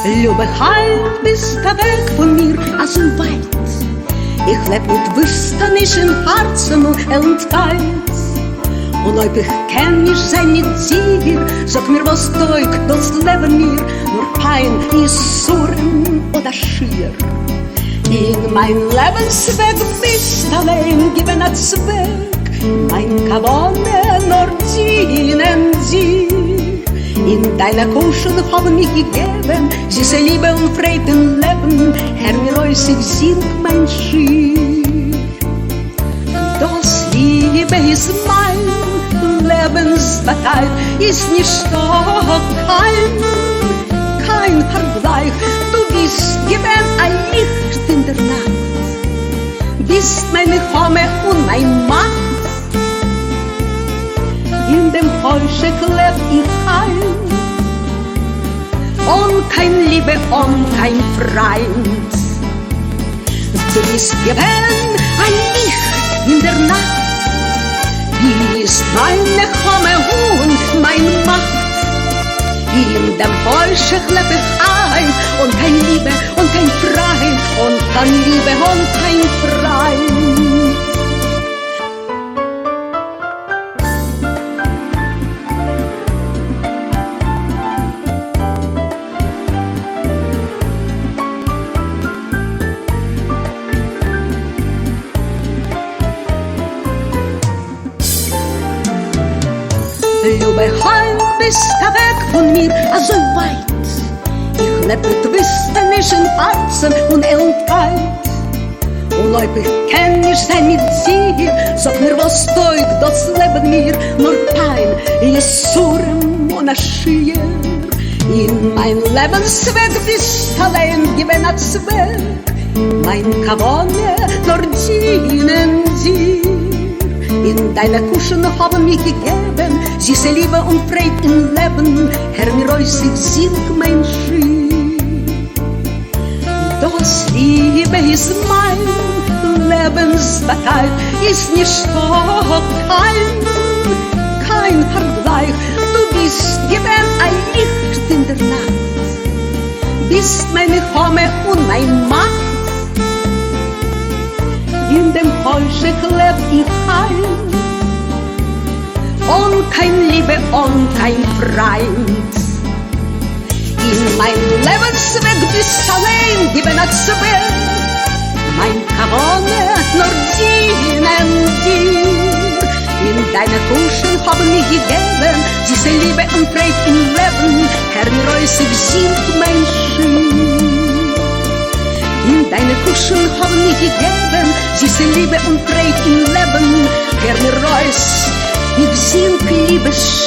ליובע הײַנט ביסט אַװעק פֿון מיר אַזױ װײַט. איך לעב מיט װיסטעניש אין האַרצן און עלנטקײט. און אױב איך קען נישט זײַן מיט דיר, זאָג מיר װאָס טױג דאָס לעבן מיר, נאָר פּײַן, יסורים אָן אַ שיעור. אין מײַן לעבנס-װעג ביסט אַלײן געװען אַ צװעק, מײַן כּװנה נאָר דינען דיר. אין דײַנע קושן האָבן מיך געגעבן זיסע ליבע און פֿרײד אין לעבן, הער מיר אױס, איך זינג מײַן שיר. דאָס ליבע איז מײַן לעבנס-באַטײַט, איז נישטאָ קײן, קײן פֿאַרגלײַך. דו ביסט געװען אַ ליכט אין דער נאַכט, ביסט מײַן נחמה און מײַן מאַכט. אין דעם חושך לעב איך הײַנט, אָן קײן ליבע, אָן קײן פֿרײַנט. דו ביסט געווען א ליכט אין דער נאכט, ביסט מיין נחמה און מיין מאכט. אין דעם חושך לעב איך היינט, אן קיין ליבע, אן קיין פריינט, אן קיין ליבע, אן קיין פריינט. ליובע הײַנט ביסט אַװעק פֿון מיר אַזױ װײַט, איך לעב מיט װיסטעניש אין האַרצן און עלנטקײט. און אױב איך קען נישט זײַן מיט דיר, זאָג מיר װאָס טױג דאָס לעבן מיר, נאָר פּײַן, יסורים אָן אַ שיעור. אין מײַן לעבנס-װעג ביסט אַלײן געװען אַ צװעק, מײַן כּװנה נאָר דינען דיר. אין דײַנע קושן האָבן מיך געגעבן זיסע ליבע און פֿרײד אין לעבן, הער מיר אױס, איך זינג מײַן שיר. דאָס ליבע איז מײַן לעבנס-באַטײַט, איז נישטאָ קײן, קײן פֿאַרגלײַך. דו ביסט געווען א ליכט אין דער נאכט, ביסט מיין נחמה און מיין מאכט. אין דעם חושך לעב איך היינט, אן קיין ליבע אן קיין פריינט. אין מיין לעבנס וועג ביסט אליין געווען א צוועק, מיין כוונה נאר דינען דיר. אין דיינע קושן האבן מיך געגעבן זיסע ליבע און פרייד אין לעבן, הער מיר אויס איך זינג מיין שיר. אין דיינע קושן האבן מיך געגעבן זיסע ליבע און פרייד אין לעבן, הער מיר אויס איך זינג ליבע שיר.